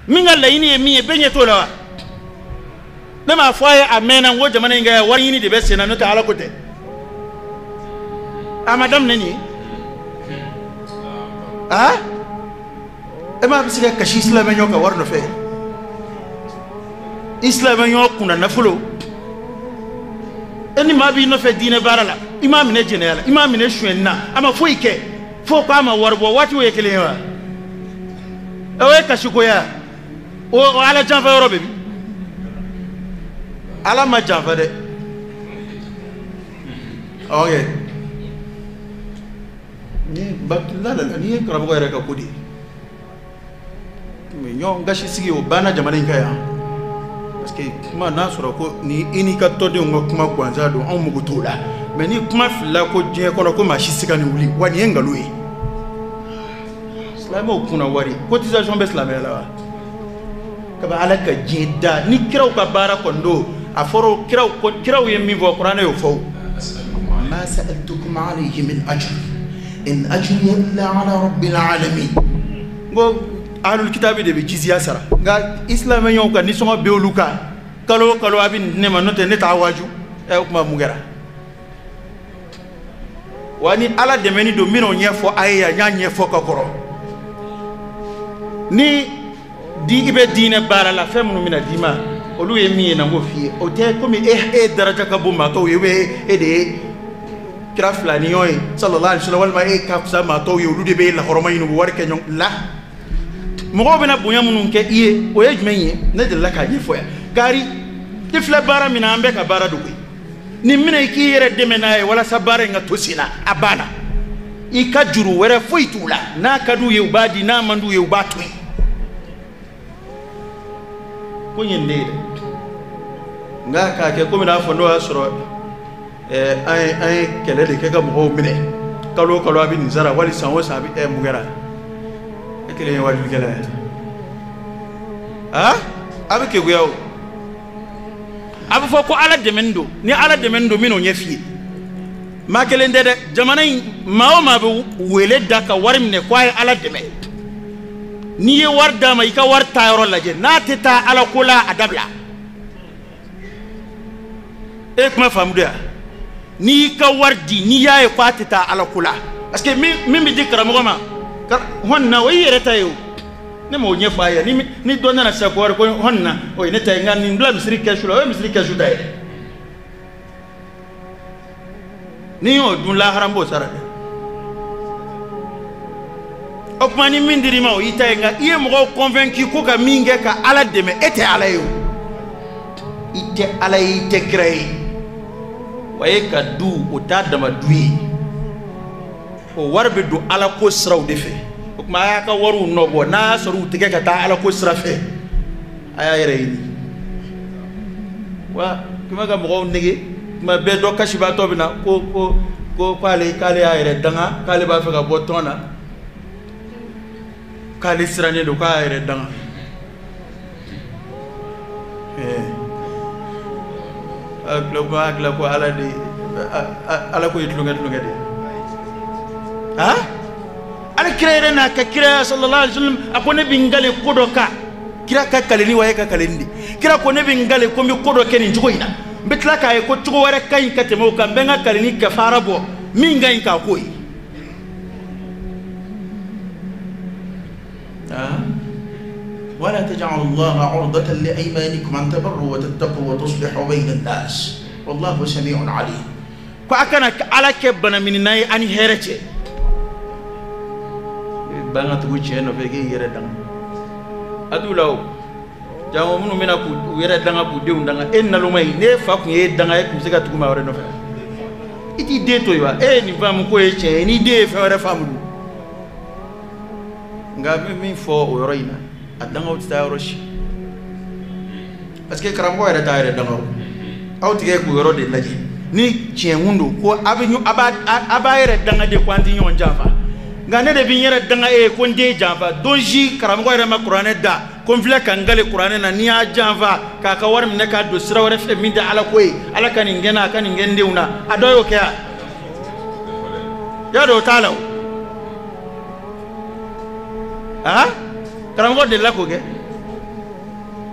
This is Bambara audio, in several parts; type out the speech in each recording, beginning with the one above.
Min ka laɲini ye min ye bɛɛ ɲɛ t'o la wa? Ne m'a fɔ a ye a mɛnna n ko jamana in kɛ wari ɲini de bɛ sen na n'o tɛ ala ko tɛ. A ma daminɛ nin ye? Aa? E m'a bɛ se ka kasi silamɛ ɲɔgɔn ka wari nɔfɛ? I silamɛ ɲɔgɔn kunna nafolo. E ni maa b'i nɔfɛ diinɛ baara la, i m'a minɛ jɛnɛya la, i m'a minɛ sonyɛni na, a ma foyi kɛ fo k'a ma wari bɔ, waatiw ye kelen ye wa? O ye kasiko ye wa? O ala janfa yɔrɔ bɛ min? Ala ma janfa dɛ. Ok. Ni la la ni ye karamɔgɔ yɛrɛ ka ko de ye. Ɲɔgɔn gasi sigi o banna jamana in kan yan. Parce que kuma n'a sɔrɔ ko ni i n'i ka tɔdenw ka kuma gansan don, anw mago t'o la. Mais ni kuma filila ko diɲɛ kɔnɔ ko maa si tɛ se ka nin wuli, wa nin ye nkalon ye. Silamɛw kunna wari, cotisation bɛ silamɛya la wa? Kaba ala ka diɲɛ da ni kiraw ka baara kɔni don, a fɔra kiraw kiraw ye min fɔ, kuranɛ y'o fɔ. Ma sa'altukum alayhi min ajr in ajriya illa ala rabbil alamin. N ko ahlul kitabi de bɛ jiziya sara, nka isilamɛɲɔgɔnw ka nisɔngɔ bɛ olu kan kalo o kalo a bɛ nin di ne ma, n'o tɛ ne t'a waaju. Ɛ o tuma mun kɛra? Wa ni ala dɛmɛni don, n bɛn'o ɲɛfɔ a ye yan, n y'a ɲɛfɔ ka kɔrɔ. Ni di i bɛ diinɛ baara la, fɛn minnu bɛna d'i ma, olu ye min ye na n k'o f'i ye. O tɛ komi e daraja ka bon maa tɔw ye, ou bien e de ye kira filani ɲɔgɔn ye sallallahu alaihi wasallam, walima e ka fisa maa tɔw ye, olu de bɛ lahɔrɔma ɲini u bɛ wari kɛ ɲɔgɔn la. Mɔgɔw bɛna bonya minnu kɛ i ye, o ye jumɛn ye? Ne delila k'a ɲɛfɔ yan. Gari i filɛ baara min na, an bɛɛ ka baara don koyi. Nin minɛ i k'i yɛrɛ dɛmɛ n'a ye walasa baara in ka to sen na, a banna. I ka juru wɛrɛ foyi t'u la, n'a ka d'u ye u b'a di, n'a man d'u ye u b'a to yen. Ko in ye nin de ye dɛ. Nka k'a kɛ komi n'a fɔ n'o y'a sɔrɔ an ye kɛlɛ de kɛ ka mɔgɔw minɛ, kalo o kalo a bɛ nin sara, wali san o san a bɛ mun kɛra? E kelen ye wajulikɛla ye. Aa, a bɛ keguya o. A bɛ fɔ ko ala dɛmɛni don, ni ala dɛmɛni don n bɛn'o ɲɛf'i ye. Maa kelen tɛ dɛ, jamana in maa o maa bɛ wele da ka wari minɛ ko a ye ala dɛmɛ. N'i ye wari d'a ma, i ka wari taayɔrɔ lajɛ, n'a tɛ taa ala ko la, a dabila. E kuma faamu de ya? N'i y'i ka wari di, n'i y'a ye k'a tɛ taa ala ko la, parce que min bɛ di karamɔgɔ ma hɔn na, o y'i yɛrɛ ta ye o. Ne m'o ɲɛfɔ a ye. Ni dɔ nana sisan ko wari ko hɔn na, o ye ne ta ye, nka nin bila misiri kɛsu la, o ye misiri kɛsu ta ye. Ni y'o dun lahara n b'o sara dɛ. O tuma ni min dir'i ma o y'i ta ye, nka i ye mɔgɔw convaincu ko ka min kɛ ka ala dɛmɛ, e tɛ ala ye o. I tɛ ala ye, i tɛ kira ye. Wa e ka du o t'a dama du ye. O wari bɛ don ala ko siraw de fɛ. O tuma a y'a ka wariw nɔ bɔ, n'a y'a sɔrɔ u tɛ kɛ ka taa ala ko sira fɛ, a y'a yɛrɛ ɲini. Wa kuma ka mɔgɔw nege, kuma bɛɛ dɔ kasibaatɔ bɛ na ko ko ko k'ale k'ale y'a yɛrɛ danga, k'ale b'a fɛ ka bɔ tɔn na, k'ale sirannen don, k'a y'a yɛrɛ danga. A tila ko ala de ala ko ye tulonkɛ tulonkɛ de ye. Ah, ala kira yɛrɛ n'a ka kira sallallahu alaihi wasallam, a ko ne bɛ n kale ko dɔ kan. Kira ka kaleni wa e ka kaleni de. Kira ko ne bɛ n kale ko n bɛ ko dɔ kɛ nin cogo in na, n bɛ tila k'a ye ko cogo wɛrɛ ka ɲi ka tɛmɛ o kan, n bɛ n ka kaleni kafara bɔ min ka ɲi k'a k'o ye. ولا تجعلوا الله عرضة لأيمانكم أن تبروا وتتقوا وتصلحوا بين الناس والله سميع عليم. Ko a kana ala kɛ banaminina ye ani hɛrɛ cɛ. Ban ka tugu tiɲɛ nɔfɛ k'i yɛrɛ danga. A t'u la o. Jango minnu bɛna k'u yɛrɛ danga k'u denw danga, e naloma ye, n'e fa tun ye danga, e tun bɛ se ka tugu maa wɛrɛ nɔfɛ. I t'i den to yen wa? E ye nin faamu k'o ye tiɲɛ ye, n'i den ye fɛn wɛrɛ faamu dun? Nka n bɛ min fɔ o yɔrɔ in na, a dangaw tɛ taa yɔrɔ si. Parce que karamɔgɔ yɛrɛ t'a yɛrɛ danga o. Aw tigɛ k'o yɔrɔ de lajɛ. Ni tiɲɛ kun don ko a b'a yɛrɛ danga de ko an tɛ ɲɔgɔn janfa. Nka ne de bɛ n yɛrɛ danga e ye ko n den janfa. Don si karamɔgɔ yɛrɛ ma kuranɛ da ko n filɛ ka n kale kuranɛ na, n'i y'a janfa k'a ka wari minɛ k'a don sira wɛrɛ fɛ min tɛ ala ko ye, ala ka nin kɛ n na, a ka nin kɛ n denw na, a dɔ y'o kɛ yan. Y'a dɔn o t'a la o. Ah, karamɔgɔ delila k'o kɛ.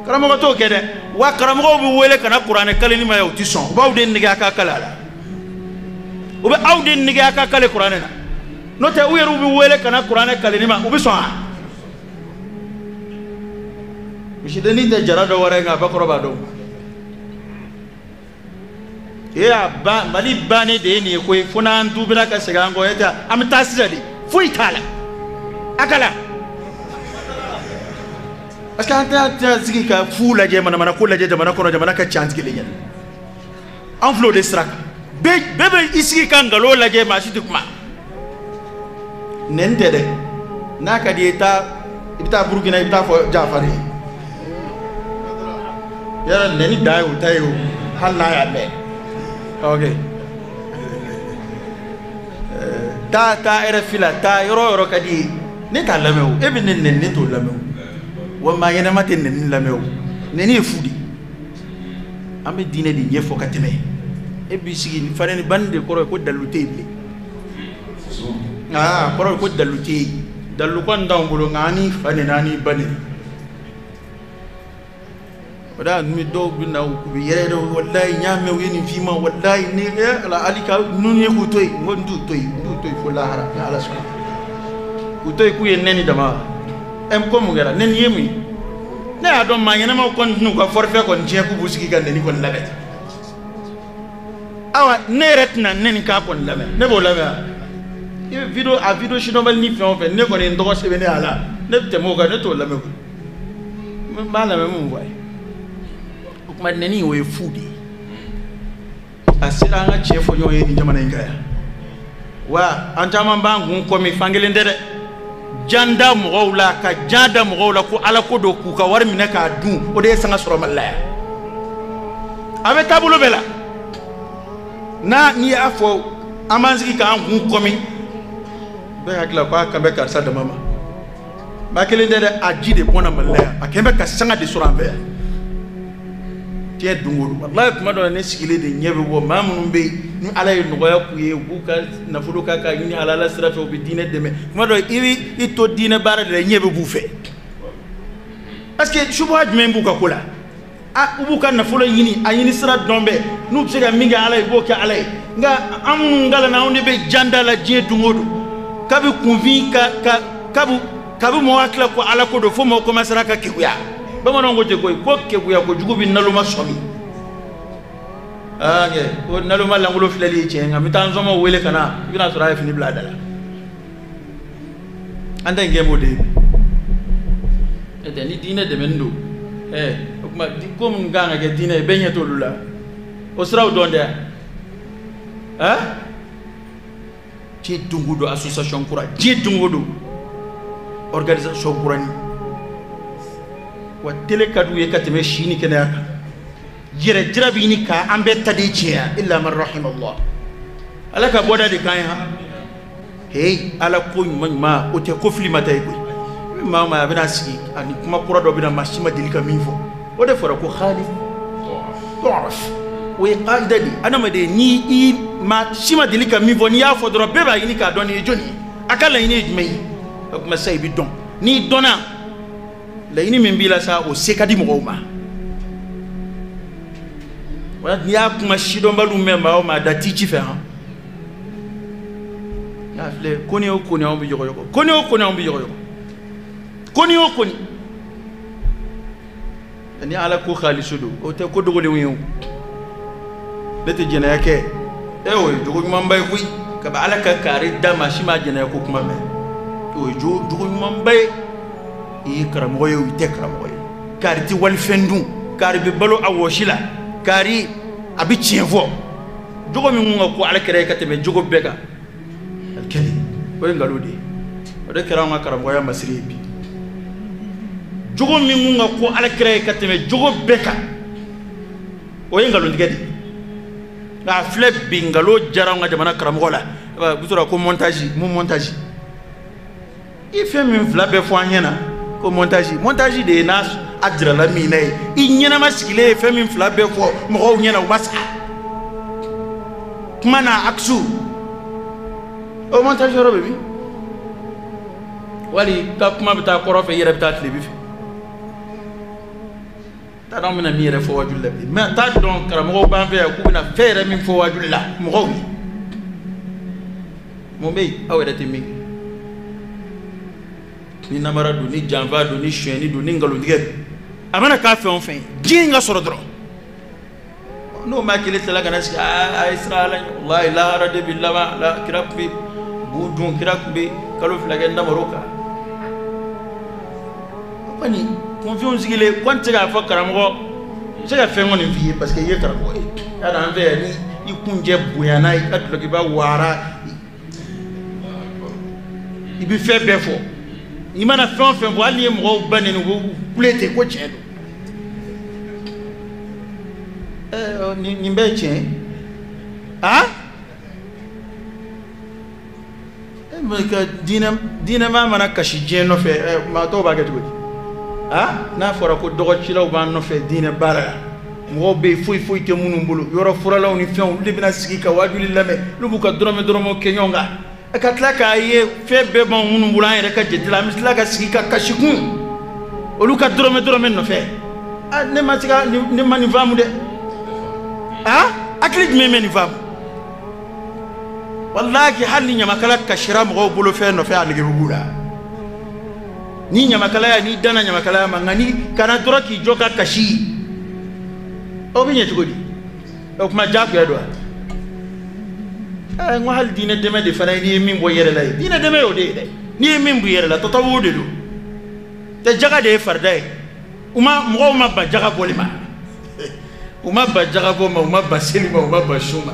Karamɔgɔ t'o kɛ dɛ. Wa karamɔgɔw bɛ wele ka na kuranɛ kaleli ma ye, u ti sɔn. U b'aw de nege a ka kale a la. U bɛ aw de nege a ka kale kuranɛ na. N'o tɛ u yɛrɛw bɛ wele ka na kuranɛ kaleli ma, u bɛ sɔn wa? Misidennin tɛ jara dɔ wɛrɛ ye nka a bakɔrɔ b'a dɔn. E y'a ban Mali bannen de ye nin ye koyi, fo n'an tubira ka segin an kɔ, e tɛ an bɛ taa sisan de, foyi t'a la. A kala. Parce que an tɛ sigi ka fu lajɛ, manamana ko lajɛ jamana kɔnɔ, jamana ka ca an sigilen ɲɛna. An filɛ o de sira kan. Bɛɛ bɛ i sigi ka nkalon lajɛ, maa si tɛ kuma. Nɛni tɛ dɛ. N'a ka di i ye taa, i bɛ taa Burukina, i bɛ taa fɔ Jafari ye. Yala nɛni dan ye o ta ye o, hali n'a y'a mɛn. Ok. Taa taa RFI la, taa yɔrɔ o yɔrɔ ka di i ye. Ne t'a lamɛn o, e bɛ ne nɛni, ne t'o lamɛn o. Wa maa ɲɛnama tɛ nɛni lamɛn o. Nɛni ye fu de ye. An bɛ diinɛ de ɲɛfɔ ka tɛmɛ. E b'i sigi ni fanɛni banni de kɔrɔ ye ko dalilu tɛ yen bilen. Aa kɔrɔ ye ko dalilu tɛ yen. Dalilu kɔni t'anw bolo, nka an ni fa nɛni, an ni ba nɛni. O da ni dɔw bɛ na u bɛ yɛrɛ yɛrɛ, walayi n y'a mɛn u ye nin f'i ma, walayi ni ala hali ka ninnu ye k'u to yen, n ko n t'u to yen, n t'u to yen fo lahara ni Ala sɔnna. K'u to yen k'u ye nɛni dama. Ɛ ko mun kɛra? Nɛni ye mun ye? Ne y'a dɔn maa ɲɛnamaw kɔni tɛn'u ka forfait kɔni tiɲɛ k'u b'u sigi ka nɛni kɔni lamɛn. Awa ne yɛrɛ tɛna nɛni k'a kɔni lamɛn, ne b'o lamɛn wa? I bɛ vidéo a vidéo sidɔnbali ni fɛn o fɛn, ne kɔni ye n tɔgɔ sɛbɛnnen a la, ne bɛ tɛmɛ o kan, ne t'o lamɛn koyi. N b'a lamɛn mun fɔ a ye? O tuma nɛni o ye fu de ye. A sera an ka tiɲɛ fɔ ɲɔgɔn ye nin jamana in kan yan. Wa an caman b'an kun kɔ min fankelen tɛ dɛ. Jan da mɔgɔw la, ka jan da mɔgɔw la ko Ala ko don k'u ka wari minɛ k'a dun, o de ye sanga sɔrɔ Mali la yan. A bɛ taabolo bɛɛ la. N'a n'i y'a fɔ an b'an sigi k'an kun kɔ min, bɛɛ hakili la k'a kan bɛ karisa dama ma. Maa kelen tɛ dɛ, a ji de bɔnna Mali la yan, a kɛn bɛ ka sanga de sɔrɔ an fɛ yan. Diɲɛ don o don, walayi tuma dɔ la ne sigilen de ɲɛ bɛ bɔ maa minnu bɛ yen ni Ala ye nɔgɔya k'u ye, u b'u ka nafolo k'a ka ɲini halala sira fɛ, u bɛ diinɛ dɛmɛ. Tuma dɔ i bɛ i to diinɛ baara de la, i ɲɛ bɛ b'u fɛ. Parce que subaha jumɛn b'u ka ko la? A u b'u ka nafolo ɲini, a ɲini sira dɔn bɛɛ, n'u bɛ se ka min kɛ Ala ye, u b'o kɛ Ala ye. Nka an minnu kalanna, anw de bɛ jan da la diɲɛ don o don. Kabi kunfin ka ka kabi kabi mɔgɔ hakili la ko Ala ko don, fo mɔgɔ commencera ka keguya. Bamananw ko ten koyi, ko keguya kojugu bɛ naloma sɔmi. Aa kɛ ko naloma lankolon filɛli ye tiɲɛ, nka n bɛ taa n somɔgɔw wele ka na, i bɛna sɔrɔ a ye fini bila a da la. An ta in kɛ m'o de ye. N'o tɛ ni diinɛ dɛmɛni don, ɛɛ o tuma ko minnu kan ka kɛ diinɛ ye, bɛɛ ɲɛ t'olu la. O siraw dɔn tɛ wa? Diɲɛ don o don association kura, diɲɛ don o don organisation kura ni. Wa télé ka d'u ye ka tɛmɛ si ni kɛnɛya kan. Yɛrɛ jira bɛ ɲini k'an bɛɛ ta de tiɲɛ, illa man rahimallah. Ala ka bɔda de kan ye han. Hey, Ala ko ɲuman ɲuman o tɛ ko fili ma ta ye koyi. I bɛ maa o maa a bɛna sigi ani kuma kura dɔ bɛna maa si ma deli ka min fɔ. O de fɔra ko khalif tu'raf. O ye qaida de ye. Adamaden ni i maa si ma deli ka min fɔ, n'i y'a fɔ dɔrɔn bɛɛ b'a ɲini k'a dɔn nin ye jɔnni ye. A ka laɲini ye jumɛn ye? O tuma sisan i bɛ dɔn. N'i dɔnna, laɲini min b'i la sa, o se ka di mɔgɔw ma. Wa n'i y'a kuma sidɔnbaliw mɛn maa o maa da t'i ci fɛ han. N'a filɛ ko ni o ko ni anw bɛ yɔgɔyɔgɔ, ko ni o ko ni anw bɛ yɔgɔyɔgɔ, ko ni o ko ni. Ni Ala ko xaalisu don, o tɛ ko dogolenw ye o. Ne tɛ jɛnɛya kɛ, e o ye jogo ɲumanba ye koyi. Kabi Ala ka kaari da maa si ma jɛnɛya ko kuma mɛn, o ye jogo ɲumanba ye. I ye karamɔgɔ ye o, i tɛ karamɔgɔ ye. Kaari tɛ walifɛn dun, kaari bɛ balo a wɔsi la, kaari a bɛ tiɲɛ fɔ. Jogo min kun ka ko Ala kɛra ye ka tɛmɛ jogo bɛɛ kan, alikɛli, o ye nkalon de ye. O de kɛra anw ka karamɔgɔya masiri ye bi. Jogo min kun ka ko Ala kɛra ye ka tɛmɛ jogo bɛɛ kan, o ye nkalontigɛ de ye. Nka a filɛ bi, nkalon diyara anw ka jamana karamɔgɔ la. U bɛ sɔrɔ ko montage, mun montage? I fɛn min fila bɛɛ fɔ an ɲɛna ko montage, montage de ye n'a a jirala min na ye. I ɲɛnama sigilen ye fɛn min fila bɛɛ fɔ mɔgɔw ɲɛna, u ma sa. Kuma n'a aksu, o montage yɔrɔ bɛ min? Wali ka kuma bɛ taa kɔrɔ fɛ, i yɛrɛ bɛ taa tilebi fɛ. T'a dɔn an bɛna min yɛrɛ fɔ waajuli la bi mais t'a dɔn karamɔgɔw b'an fɛ yan k'u bɛna fɛn yɛrɛ min fɔ waajuli la mɔgɔw ye mun bɛ yen aw yɛrɛ tɛ min kɛ ni namara don ni janfa don ni sonyɛni don ni nkalontigɛ don a mana k'a fɛn o fɛn ye diɲɛ in ka sɔrɔ dɔrɔn n'o maa kelen tilala ka na sigi aa a ye sira ala ɲɛ walayi lahara de bi laban la kira tun bɛ bu dun kira tun bɛ kalo 2 kɛ namaro kan o kɔni kunfinw sigilen ko n tɛ se k'a fɔ karamɔgɔ n se ka fɛn kɔni f'i ye parce que i ye karamɔgɔ ye y'a dɔn an fɛ yan ni i kunjɛ bonyana i ka dulɔkiba wara i bɛ fɛn bɛɛ fɔ i mana fɛn o fɛn fɔ hali n'i ye mɔgɔw ba nɛni u bɛ kule ten ko tiɲɛ don nin bɛɛ ye tiɲɛ ye aa diinɛmaa mana kasi diɲɛ nɔfɛ maa tɔw b'a kɛ cogo di aa n'a fɔra ko dɔgɔcilaw b'an nɔfɛ diinɛ baara la mɔgɔw bɛ yen foyi foyi tɛ minnu bolo yɔrɔ furalaw ni fɛnw olu de bɛna sigi ka waajuli lamɛn olu b'u ka dɔrɔmɛ dɔrɔmɛw kɛ ɲɔgɔn kan ka tila k'a ye fɛn bɛɛ b'anw minnu bolo an yɛrɛ ka jate la an bɛ tila ka sigi ka kasi kun olu ka dɔrɔmɛ dɔrɔmɛ nɔfɛ ne ma se ka ne ma nin faamu dɛ aa hakili jumɛn bɛ nin faamu walahi hali ni ɲamakala kasira mɔgɔw bolo fɛn nɔfɛ a nege bɛ b'u la ni ɲamakalaya n'i danna ɲamakalaya ma nka ni kana dɔrɔn k'i jɔ ka kasi o bɛ ɲɛ cogo di o kuma diyagoya don wa n ko hali diinɛ dɛmɛ de fana ye n'i ye min bɔ i yɛrɛ la ye diinɛ dɛmɛ y'o de ye dɛ n'i ye min bɔ i yɛrɛ la tɔtɔwo de don tɛ jaga de ye farida ye u ma mɔgɔw ma ban jaga bɔli ma u ma ban jaga bɔ ma u ma ban seli ma u ma ban sun ma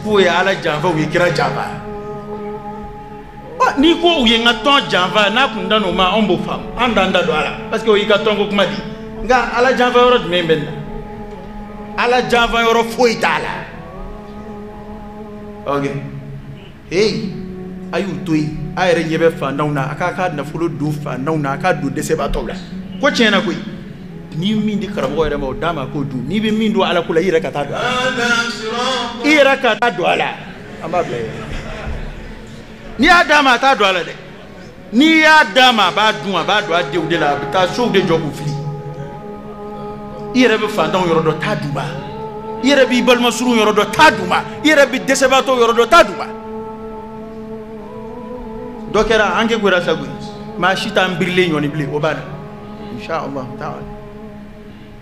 k'u ye ala janfa u ye kira janfa n'i ko u ye n ka tɔn janfa n'a kun dan o ma anw b'o faamu an t'an da don a la parce que o y'i ka tɔnko kuma de ye nka ala janfa yɔrɔ jumɛn bɛ nin na ala janfa yɔrɔ foyi t'a la ok hey a y'u to yen a yɛrɛ ɲɛ bɛ fantanw na a k'a ka nafolo don fantanw na a k'a don dɛsɛbaatɔw la ko tiɲɛ na koyi n'i min di karamɔgɔ yɛrɛ ma o d'a ma k'o dun n'i bɛ min don ala ko la i yɛrɛ ka taa don a la i yɛrɛ ka taa don a la an b'a bila yen n'i y'a d'a ma a t'a don a la dɛ n'i y'a d'a ma a b'a dun a b'a don a denw de la a bɛ taa sow de jɔ k'u fili i yɛrɛ bɛ fantanw yɔrɔ dɔn taa d'u ma i yɛrɛ b'i balima surun yɔrɔ dɔn taa d'u ma i yɛrɛ bɛ dɛsɛbaatɔw yɔrɔ dɔn taa d'u ma dɔ kɛra an kɛ sa koyi maa si t'an birilen ɲɔni bilen o b'a la inshallah taala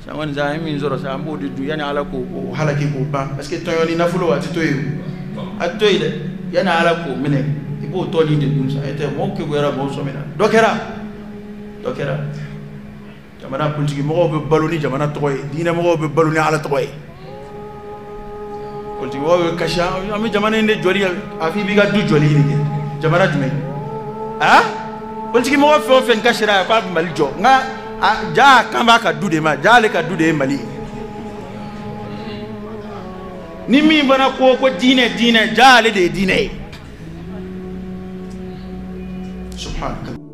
san kɔni sa an ye min sɔrɔ sa an b'o de dun yanni ala k'o halaki k'o ban parce que tɔɲɔni nafolo a tɛ to yen o a tɛ to yen dɛ yanni ala k'o minɛ i b'o tɔni de dun sa e tɛ mɔgɔw kegunyara mɔgɔw sɔmina dɔ kɛra jamana politiki mɔgɔw bɛ balo ni jamana tɔgɔ ye diinɛ mɔgɔw bɛ balo ni ala tɔgɔ ye politiki mɔgɔw bɛ kasi an bɛ jamana in de jɔli a f'i b'i ka du jɔli ɲini kɛ jamana jumɛn ah politiki mɔgɔ fɛn o fɛn kasira k'a bɛ Mali jɔ nka ja kan b'a ka du de ma ja ale ka du de ye Mali ye ni min fana ko ko diinɛ diinɛ ja ale de ye diinɛ ye subhanallah.